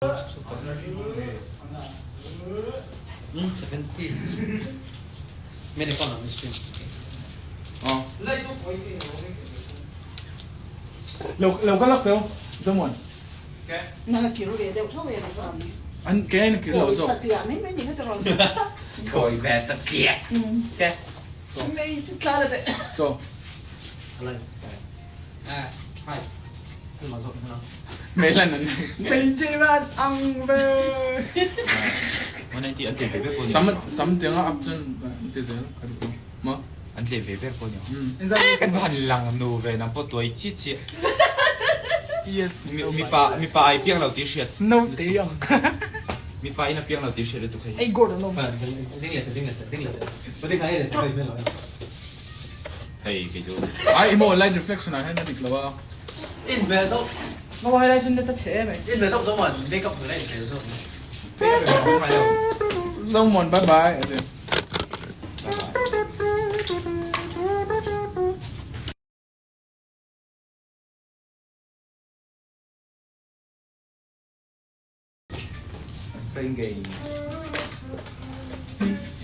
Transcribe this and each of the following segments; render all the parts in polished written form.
Lo lo ka lak teu Zomuan. Na kir ve deuh tho e sam. An ke an kir lo zawk. Satliah mai mai ni kha tiraw. Kawi ve satliah. Ke. So. Mei chu tla la teh. So. Sam sam tianga up chuan an ti zel ka ri ko maw. An tleh ve ber pawh ni ang. Kan va han lang nu ve nang pawh tuai chi chi. Yes. Mipa mipa ai piang lo tih hriat. No te ang. Mipa in a piang lo tih hriat lutuk hei. Ei gold an awm. Hei kei chu. Ai emaw light reflection ah hian a dik lo a. In hmel deuh. Mo helai chu net a chhe em ai. In hmel deuh zawng an make up hmel a in hmel zawk. Zomuan bye bye a ti.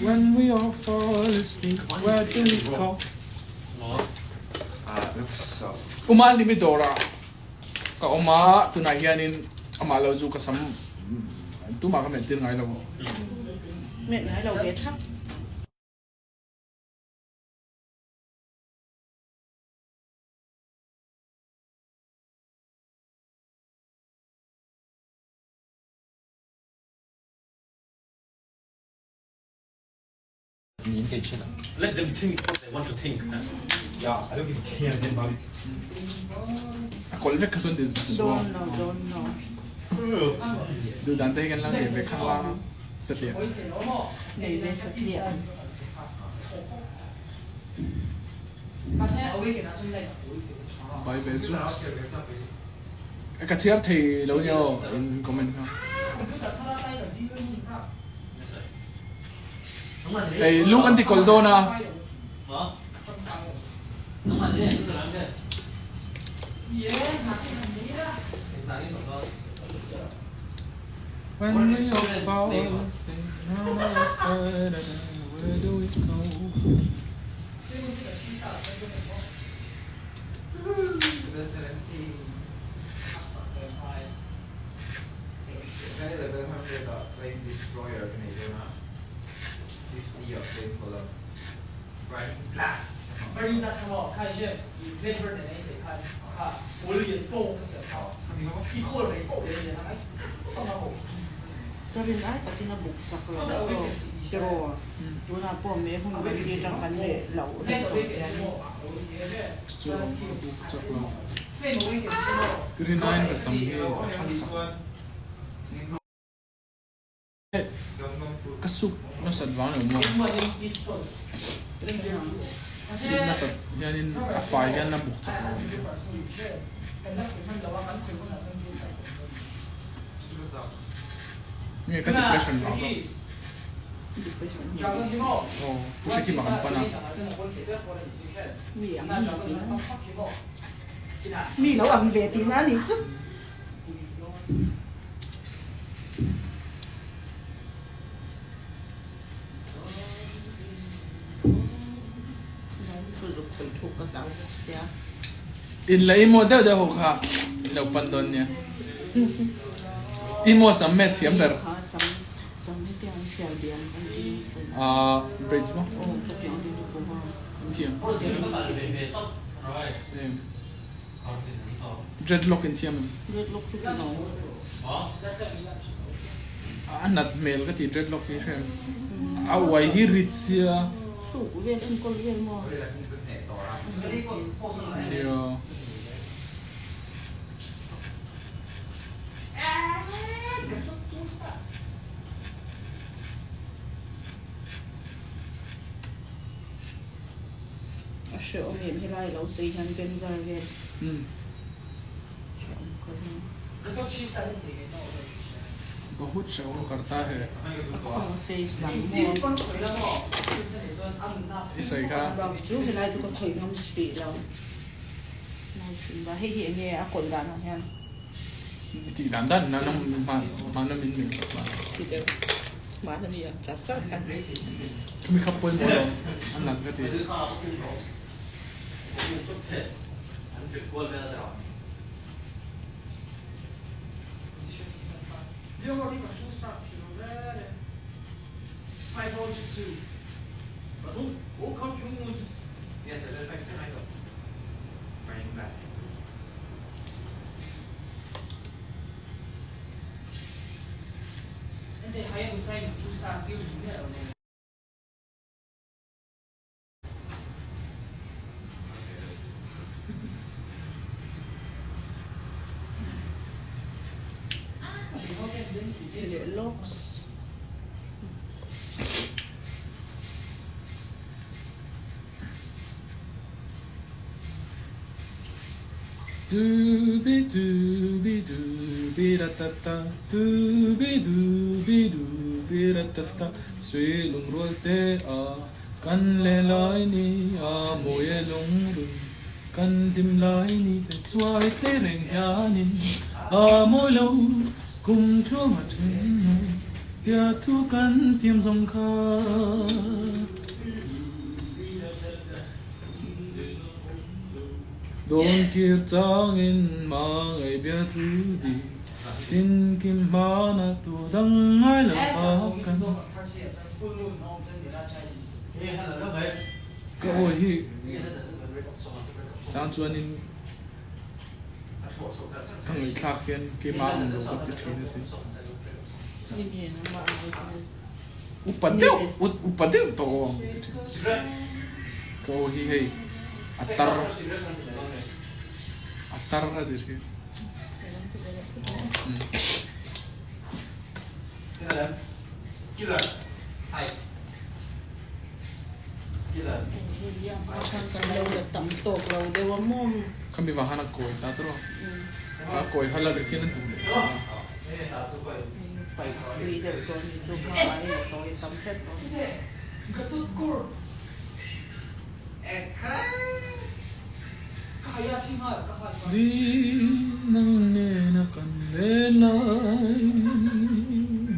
When we all fall asleep, where do we go? Uma limi dawrah ka awm a, tunah hianin amah lo zu ka sam tumah ka melh tir ngai lo. Melh ngai lo ve thak. Let them think what they want to think. Yeah, I don't give a care about it. A kawlh vek kha chuan ti zuam. Don't know, don't know. Duh dan te hi kan la nei ve khang lang a, satliah. Nei ve satliah. Bai ve zuks. Ka chhiar thei lo nia aw in comment kha. Hei luk an ti kawlh dawn a. Where do we go? Ka rin ai takin a buk chak lo aw tiraw tunah pawh me hun kan ti atang kan leh loh reng tawh hian. Chu a buk chak lo. Rin aiin ka sam hi a thang chak. Ka suk nasat vang lo maw? Suk nasat hianin a fai hian a buk chak lo. Nge ka depression vang zawk. Aw Pu Hrekima kan pan a. Mi ang mi lo ang ve tihna a nih chu. In la emaw deuh deuh ho kha in lo pan dawn nia. Emaw sam met thiam ber. Ahh bridge maw? Thiam. Dreadlock in thiam em? Dreadlock chu ti lo. A nat hmel ka ti dreadlock hi hrem. A uai hi rit sia. Suk vel enkawl vel maw? Nia. A hrehawm em helai lo sawi hian bengzar vel hrehawm ka ring. Bahut hrehawm karta he. A khawng face lam maw. I sawi kha. Bak chu helai chu ka khawih ngam hrih lo. Hei hi enge a kawlh dan ah hian. Tih dan dan na nang hmana min mil sak la. Ti deuh. Hmana mi ang char char khan. Khami kha pawimawh lo an lang ka ti. Leh lawks. Dubi dubi dubi ra ta ta dubi dubi dubi ra ta ta Sui lungrual te a kan le lai ni a mawi e lungrun kan hlim lai ni te chuai te reng hianin a mawi lo kum tluang a then mai bia thu kan thiam zawng kha. Dawn kir changin hmangaih bia thu di tin kim hmana tu dang ngai lo kha kan. Ka awi hi chang chuanin ka ngaihthlak hian keimah ang lo ka ti thin a si. Upa deuh upa deuh tawh aw ang ka ti thin. Ka aw hi hei a tar a tar a ti thin. Khami vang khan a kawi ta tawh a, a kawi hal a rikin a duh leh chiah a. Di nang nena kan len lai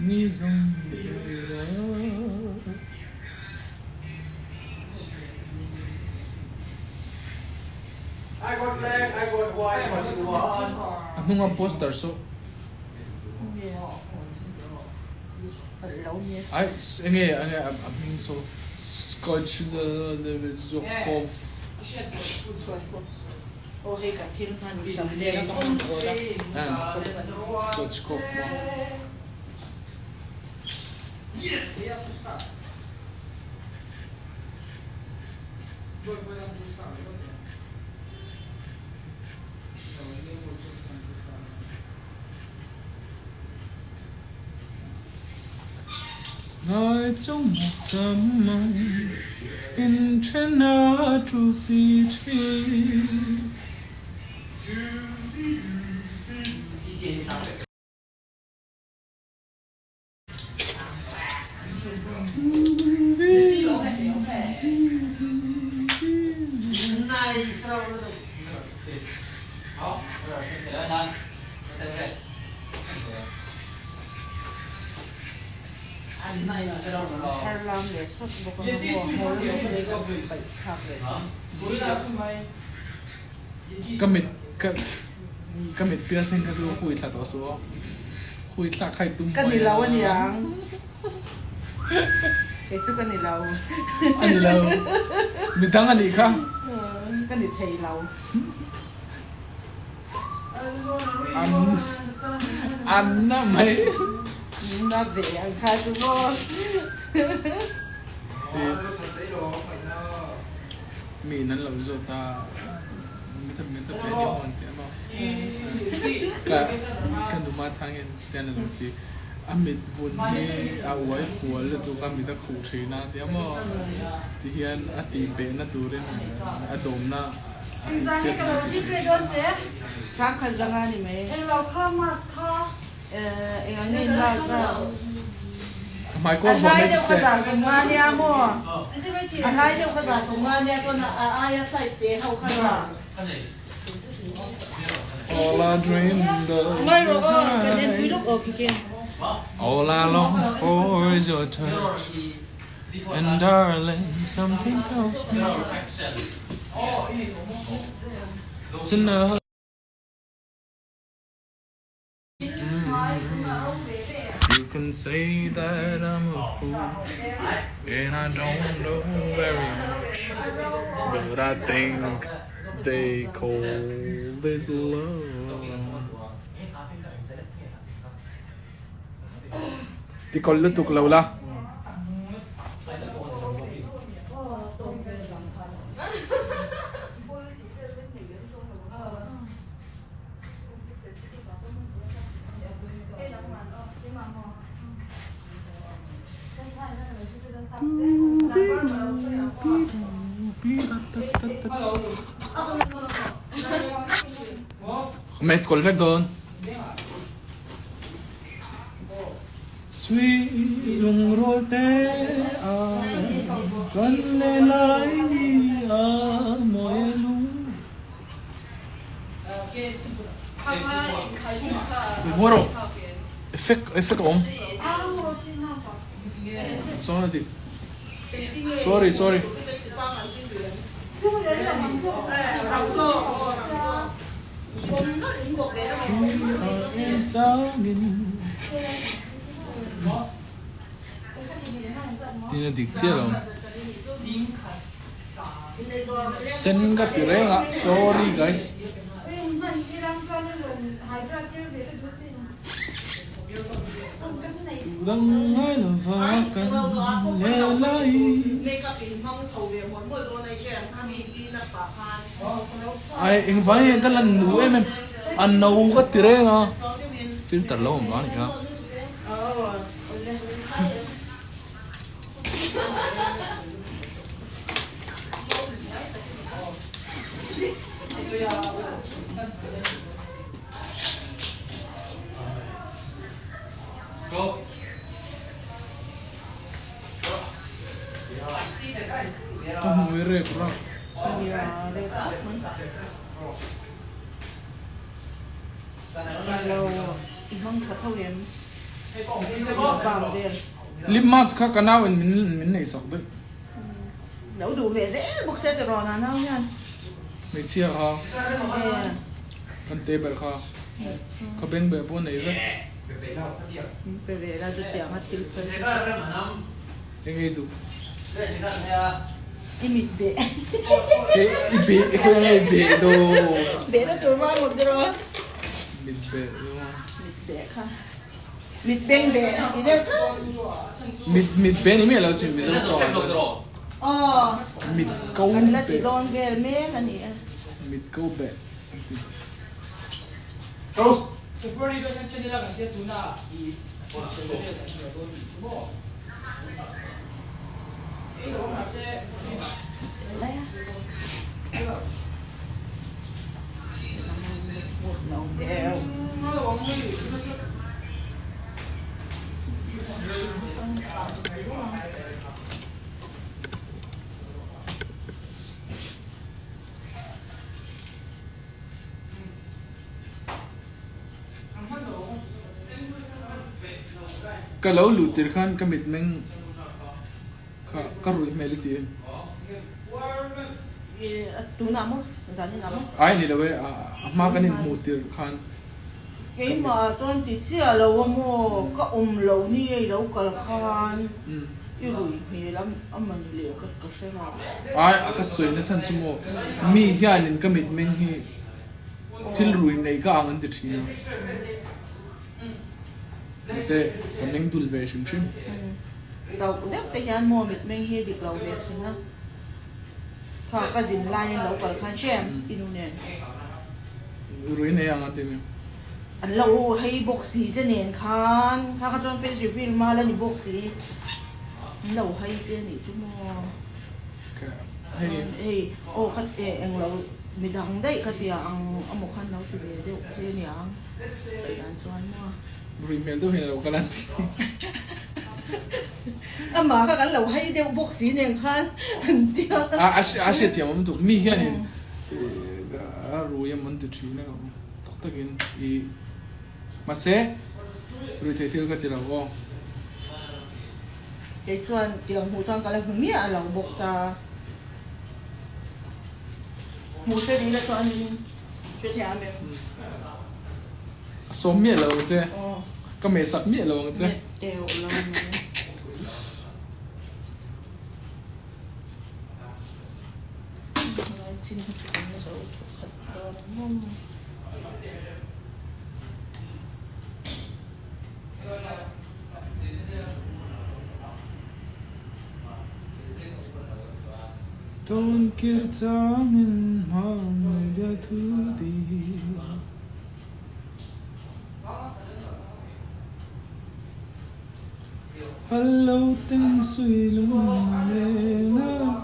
ni zawng te a. A hnunga poster saw Ai enge enge a hming saw Skochlezokov. Sochkov maw. Ngai chung a sam mai in then a thu si thin. Ka mit ka mit piercing kha chu hui thla tawh suh aw. Hui thlak kha i tum Ka ni lo a niang. Kei chu ka ni lo. A ni lo. Midang a nih kha. Ka ni thei lo. An an na mai. Na ve ang kha chu maw. Mi in an lo zawt a, mi ta mi ta pe ni maw an ti a maw? Ka ka numa thangin tian a lo ti, a mit vun hi a uai fual lutuk a, mit a khuh thin a ti a maw? Ti hian a tih behna turin a dawmna a tih piat na a ti thin. Ka hmai kawr vuah mai che. All I dreamed of Ngai rawh is aw, kan en pui I. lawk aw Kiki. All I long for is your touch. And darling, something tells me tonight. You can say that I'm a fool and I don't know very much, but I think they call this love. Ti kawl lutuk lo la. Met kawl vek dawn. Sui lungrual te a kan le lai ni a mawi a lung. Hmuh rawh effect effect a awm. Sawn a dik. Sorry sorry. Tin a dik chiah lo. Sen ka ti reng a sorry guys. Dang ngai lova kan le lai. Ai engvang hian ka lan nu em em a no ka ti reng a filter lo awm vang a ni kha. Ka hmui rek rak. Lip mask kha ka nau in min neih sak daih. Lo duh ve zel bawk se tiraw na nau hian. Hmeichhia kha kan table kha ka beng beh pawh nei vek. Pe ve la chutiang a thil fel. Eng ei duh? I mit beh. I beh i khawi ang i beh dawn. Beh na tur vang ngawt tiraw. Mit beh dawn. Mit beh kha. Mit beng beh i deuh tlat. Mit mit beh ni miah lo chin Mizo tawng ah chuan. Aw. Mit ko beh. Kan la ti dawn vel mek a ni a. Mit ko beh an ti. Ka lo luh tir khan ka mitmeng kha ka ruih hmel i ti em? Ai ni lo e, a hma kan inhmuh tir khan. Keimah chuan ti chiah lo a maw, ka awm lo ni e i lo kal khan i ruih hmel a mani leh ka hre lo. Ai a ka sawi na chhan chu maw, mi hianin ka mitmeng hi thil rui nei ka ang an ti thin a. Mahse ka meng dul ve hrim hrim. Chauh deuh te hian maw mitmeng hi dik lo ve thin a. Kha ka zin laiin lo kal khan hre em i nu nen. Rui nei ang a ti mi. An lo hei bawk si che nen khan kha kha chuan face reveal mal a ni bawk si. An lo hei che a nih chu maw. Hei aw kha eng lo midang daih kha tia ang amaw khan lo ti ve deuh che a niang sawi dan chuan maw. Rui hmel deuh hian a lo kal an ti. Amah kha kan lo hai deuh bawk si nen khan an ti a. A hriatthiam awm tuk. Mi hianin a rui emaw an ti thin a. takin i mahse ruihtheih thil ka ti lo aw. Kei chuan tiang hmuh chuan ka la hmu miah lo bawk ta. Hmuh che ni la chuan hre thiam em? A sawm miah lo ang che. Ka meh sak miah lo ang che. Met teuh lo mai. Tawn kir changin hmangaih bia thu di. Hal lo teng sui lung leng a.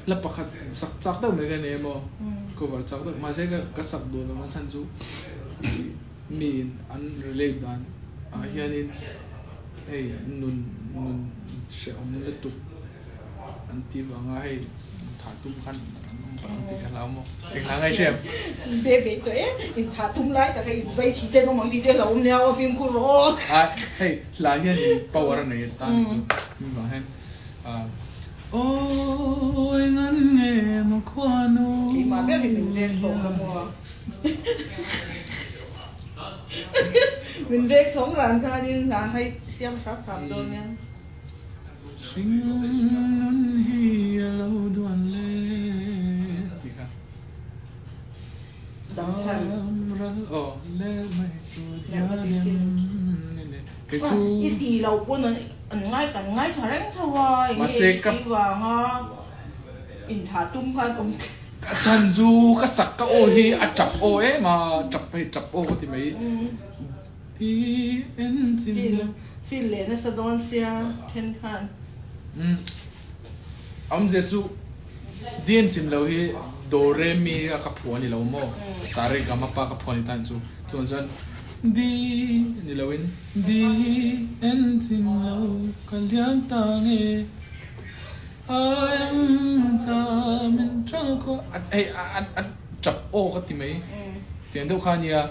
La pakhat sak chak deuh mai ka nei emaw cover chak deuh mahse ka sak duh lo a chhan chu mi in an relate dan ah hianin hei nun nun hrehawm lutuk an ti vanga hei thah tum khan an awm palh ang tih ka hlau maw eng hla ngai hriam. Be be tawh e in thah tum lai taka in zai thih te an awm ang tih te a hlauhawm nia aw fimkhur rawh aw. Hei hla hian in power a nei ta ni chu mi vang hian Aw eng an nge maw khuanu. Keimah ber hi min veng thawng la maw. Min veng thawng ran khanin hna hai siam hrap hrap dawn nia. Hring nun hi a lo duan le tih kha. Ram ral aw le mai tur hian em ni le. Kei chu. I ti lo pawn an ngai kan ngai tha reng tho a, eng nge i tih vanga inthah tum khan awm. Ka chhan chu ka sak ka aw hi a tap aw em a, tap hei tap aw ka ti mai. Ti en chin lo. Feel leh nasa dawn sia then khan. Umm awmzia chu Dian chim lo hi Do Re Mi a ka phuah a ni lo maw? Sa Re Ga Ma Pa ka phuah a ni tan chu. Chuan chuan Di ni lo in Di en chim lo ka liam ta nge Ai ang cha min tang khua hei a tap aw ka ti mai tiang deuh kha a nia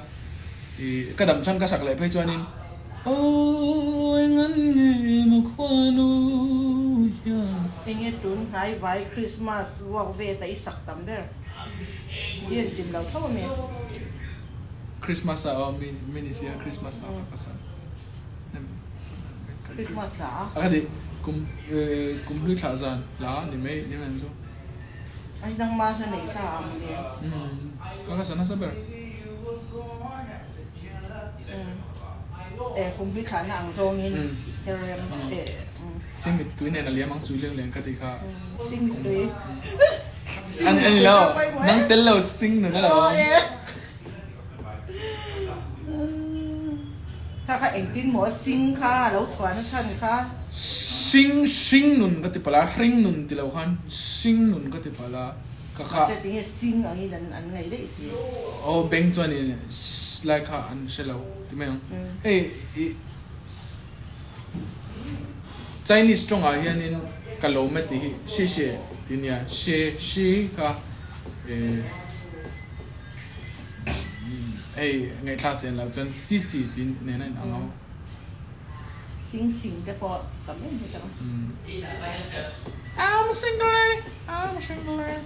i ka dam chhan ka sak leh phei chuanin Aw eng an nge maw khuanu hian. Enge tun hnai vai Christmas vuak ve ta i sak tam ber hi an chim lo tho ami? Christmas ah aw mi mi ni sia Christmas ah ka sak Christmas hla a? A ka ti kum kum hlui thlah zan hla ni mai ni mai chu. Ai nangma hla nei sa ang le. Umm ka ka sa nasa ber. E kum hi thlahna ang zawngin herem e. Sing mittui nen a liam ang sui leng leng ka ti kha. Sing mittui. Ani ani lo nang tel lo sing nun a lo. Kha kha engtin maw sing kha a lo chhuahna chhan kha. Sing sing nun ka ti palh a hring nun ti lo khan sing nun ka ti palh a. Ka kha. Mahse tinge sing angin an an ngaih daih si. Aw beng chuan in ss lai kha an hre lo ti mai ang. Hei i ss Chinese tawngah hianin ka lo me tih hi xi xie tih nia she shi kha eh hei ngaihthlak chen loh chuan si si tih nen a inang ang. Sing sing te pawh tam em hi tawh. I'm a single lady, I'm a single lady.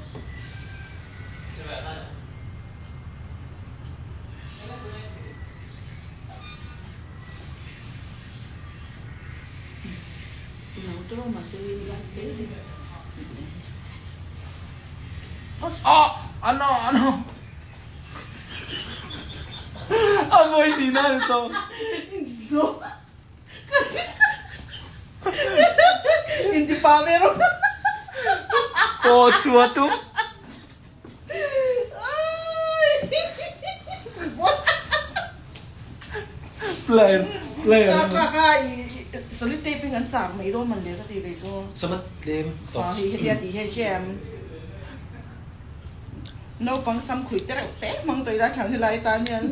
Ah, ano, ano. A mawi ni na ni tawh. Inti pa ve rawh. Paw chhuah tum. Player, player. Ka ka ka i solid taping an chak mai dawn man le ka ti ve chu. Samat tlem tawp. Ha hi hetia ti hian hriam. Naupang sam khuih te reuh te hmang tawih lai thlang helai tan hian.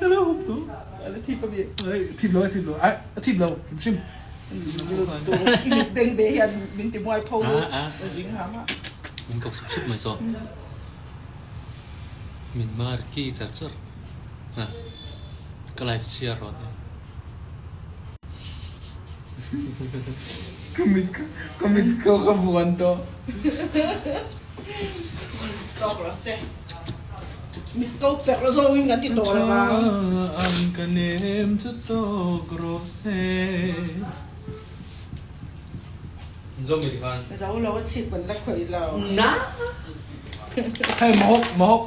Ala hup tu. Ala thip ami. Thip lo, thip lo. Ai, a thip lo. Hrim hrim. I beng be hian min ti muai pho zing hang a. Min kok sup sup mai chaw. Min mar ki char char. Ha. Ka live chhiar rawh te. Ka mit ka mit ko ka vuan tawh. Tawk rawh se. Mit ko perh zawngin kan ti tawh lo vang. Ang ka nem chu tawk rawh se. Zo mi khan. Zo lo a chhip kan la khawih lo. Na. Hei mahawk mahawk.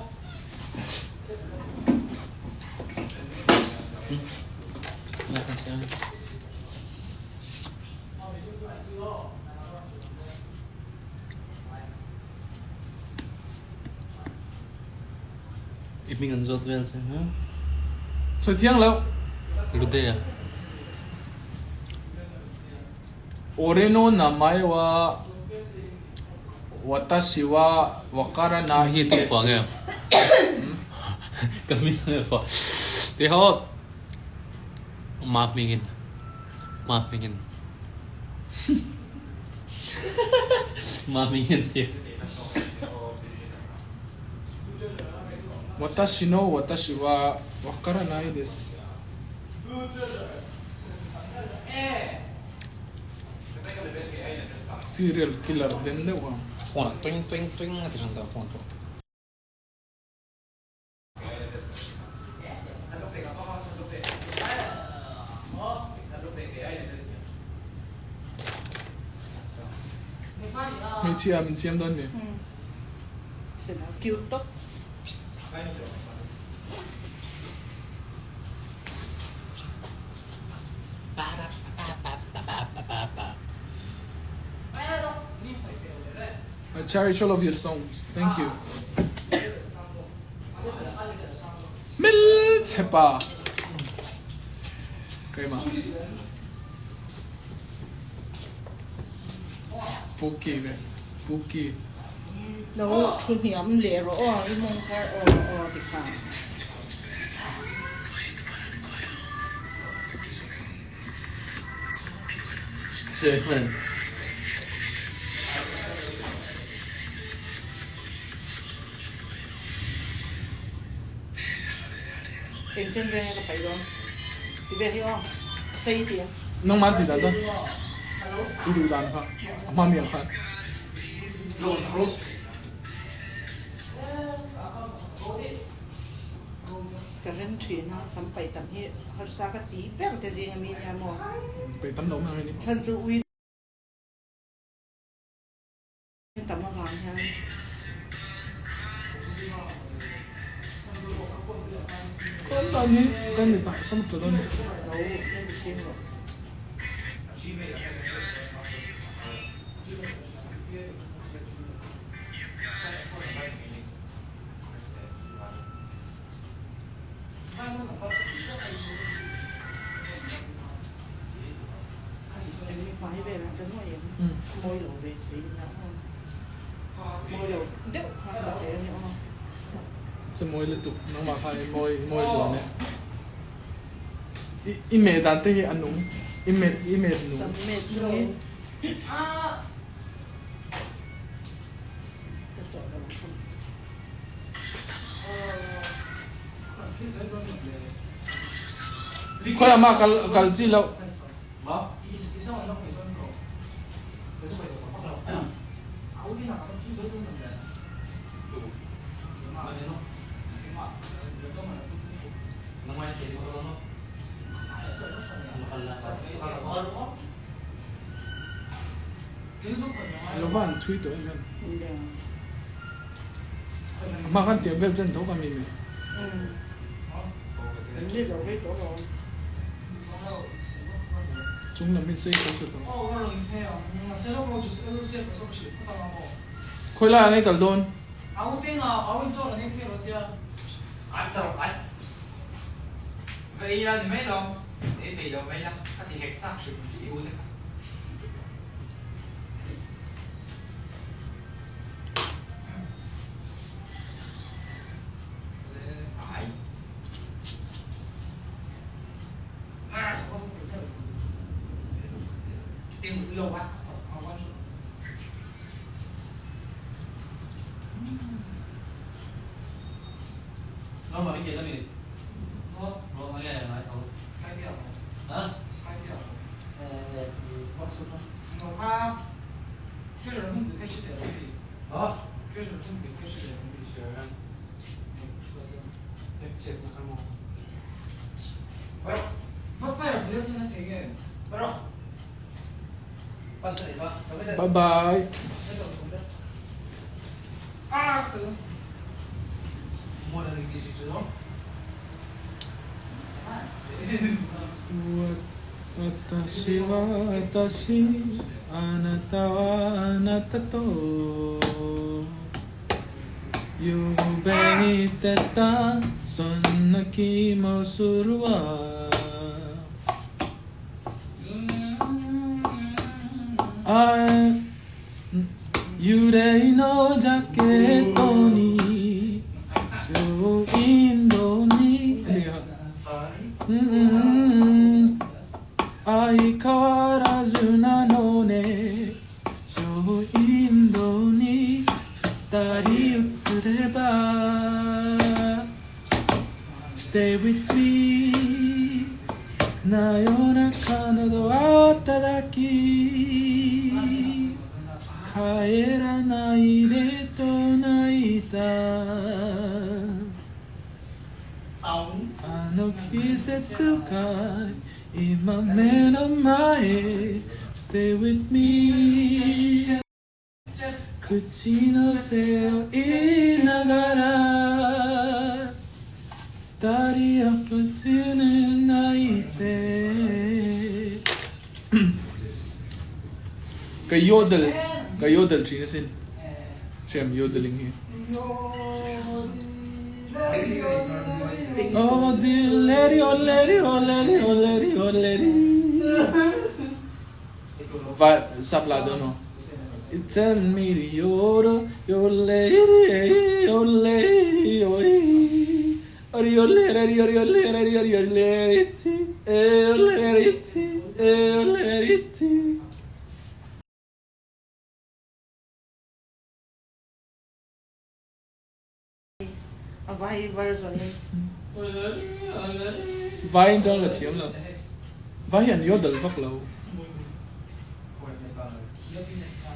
I hming an zawt vel che ha? Sawi thiang lo. Ludea. Ore no namae wa watashi wa wakaranai Hi desu. tu nge. Ka hming nge fa. Ti ho. Ma hmingin. Ma hmingin. Ma hmingin ti. Watashi no watashi wa wakaranai desu. Serial killer den deuh ang. Phone ah twing twing twing a ti hran ta phone pawh. Hmeichhia min siam dawn mi? Cute tawp. I cherish all of your songs. Thank you. Hmelchhepa. Keimah. Puki ve. Puki. Lo thu hniam leh rawh aw i mawng kha aw aw ti kha. Che hman. Eng chen vel nge ka paih dawn ti vel hi aw a sei ti a. Nangmah ti dan dawn i duh dan kha a hma mi ang khan. Ka ren thin a, sam paih tam hi harsa ka ti ber te zing ami nia maw? Paih tam lo mai ang hi ni. Chhan chu ui tam avang hian. Kan dan hi kan ni tak sam tlat a ni. Lo en chhin rawh. Che mawi lutuk nangmah kha i mawi i mawi luan e. I i meh dan te hi a nung i met i met nung. Khawi ah mah kal kal chi loh. Lo va an thui tawh em em. A hma khan tiang vel chen tho ka mi mi. Chung lam hi sei tho se tawh. Khawi lai ah ngei kal dawn? Bye bye. Watashi wa watashi, anata wa anata to. Yube iteta, sonna ki mo suru wa. I 幽霊のジャケットにショーインドにうん相変わらずなのねショーインドに二人映れば Stay with me な夜中のドアを叩き帰らないでと泣いたあの季節が今目の前 Stay with me 口のせを言いながら二人を口に泣いて Ka yodel ka yodel thin asin hriam yodeling hi Oh dileri oleri oleri oleri oleri Vai sap la zo no You tell me to yodel yodeleri yodeleri yodeleri yodeleri yodeleri yodeleri A vai version in. Vai in chuan ka thiam lo. Vai hian yodel vak lo.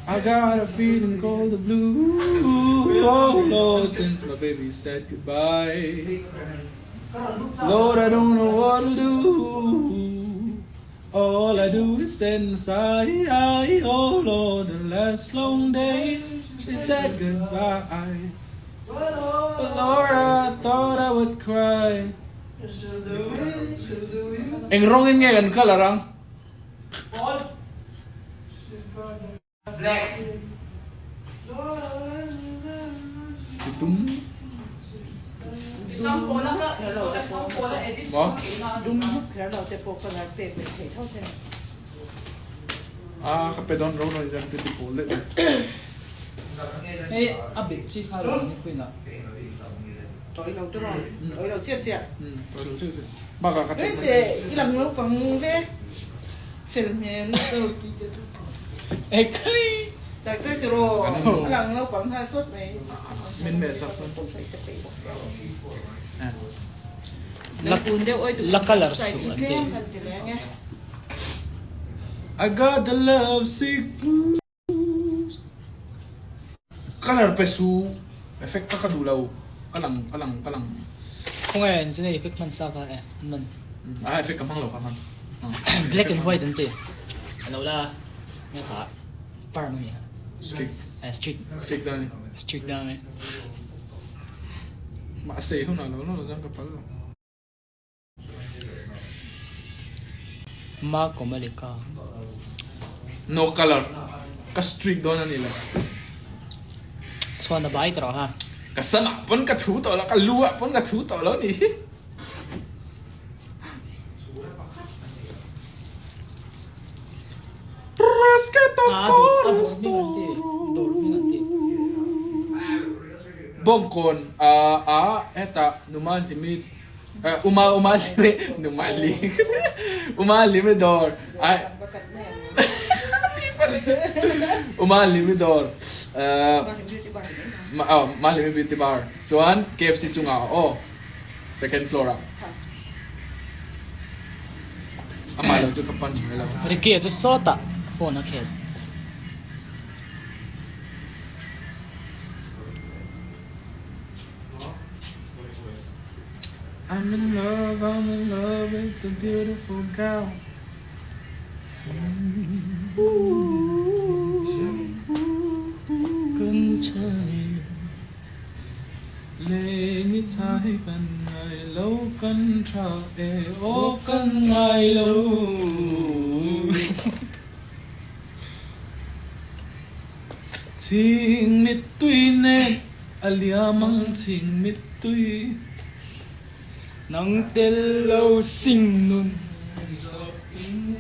I got a feeling called the blue Oh Lord since my baby said goodbye Lord I don't know what to do All I do is sit and sigh Oh Lord the last long day she said goodbye But Lord I thought I would cry Eng rawngin nge kan colour ang? Tum. Maw? A ka pe dawn ro ro hian ka ti pawl daih mai. Hei a bet chi kha lo ni khuin ah. Tawi lo te rawn, tawi lo chiah chiah. Umm tawi lo chiah chiah. Bakah ka check mai. Hei te i lang naupang ve fel hmel na to ti te chu. Ei kali. Tak tak ti raw a lang naupang nghal sawt mai. Min meh sak chuan. La colour suh an ti. I got the love sick blues Colour pe su effect ka ka duh lo ka lang ka lang ka lang. Khawngaih ah engtin nge effect hman sa kha e an man. A effect ka hmang lo ka hman. Black and white an ti a lo la nge kha perm a mi kha. Streak. Eh streak. Streak dan a ni. Streak dan a ni. Mahse hunah lo lo chuan ka phal lo. Ma Komalika. No colour. Ka streak dawn a ni lo. Chuan a bai tawh ha. Ka sam ah pawn ka thu tawh lo, ka lu ah pawn ka thu tawh lo ni hi. Bawngkawn ah hetah Numan Limit. Uma uma numali uma limi dawr ai uma limi dawr ma limi beauty bar chuan KFC chungah aw second floor ah amah lo chu ka pan ngai lo. Ricky a chu sawtah phone a khel. I'm in love, I'm in love with the beautiful girl. Kan chai. Leng i chai kan ngai lo kan tha e aw kan ngai lo. Chhing mittui nen a liam ang chhing mittui. Nang tel lo sing nun zawh in.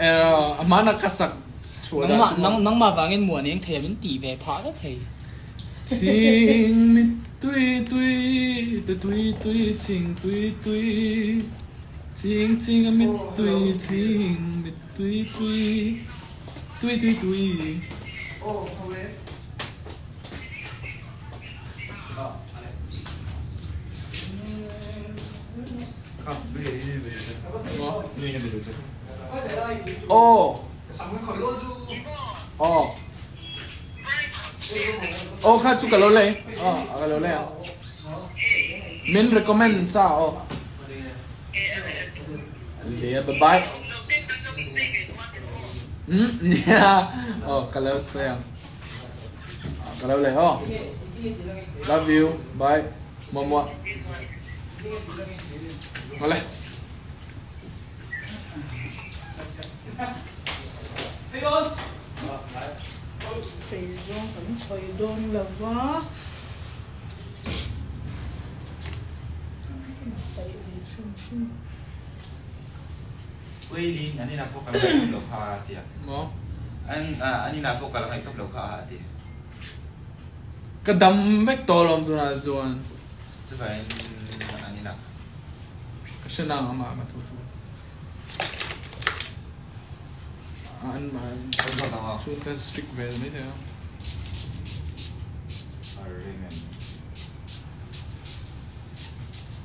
A hmana ka sak chhuah dah chu maw. Nangmah vangin muan eng thei a min tih ve phah vek thei. Chhing mittui tui te tui tui chhing tui tui. Ching ching a mittui ching mittui tui tui tui tui. Aw aw aw kha chu ka lo lei aw ka lo lei ang min recommend sa aw. Lia bye bye. Hmm nia oh ka lo sawi ang. Ka lo leh aw. Love you bye muah muah. Ngawle. Sei zawng kan sawi dawn lo va. Uilin an inah pawh kal ngaih tawp lo kha a ti a. Maw? An an inah pawh kal ngaih tawp lo kha a ti. Ka dam vek tawh alawm tunah chuan. Chuvangin an inah. Ka hre nang amah ka tho thu. An mah chhungte strict ve mai thei a.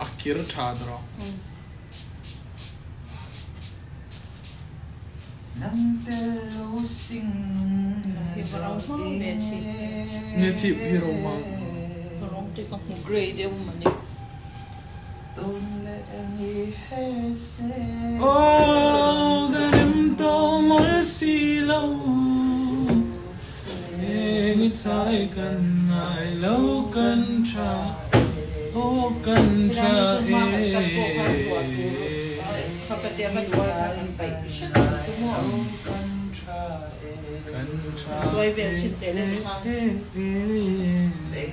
A kir tha tawh. Nia chhip hi rawng hmang. Rawng te ka hmu grey deuh mawni. Aw ka rem tawh mawlh si lo Eng i chai kan ngai lo kan tha aw kan tha e. Kan tha e e.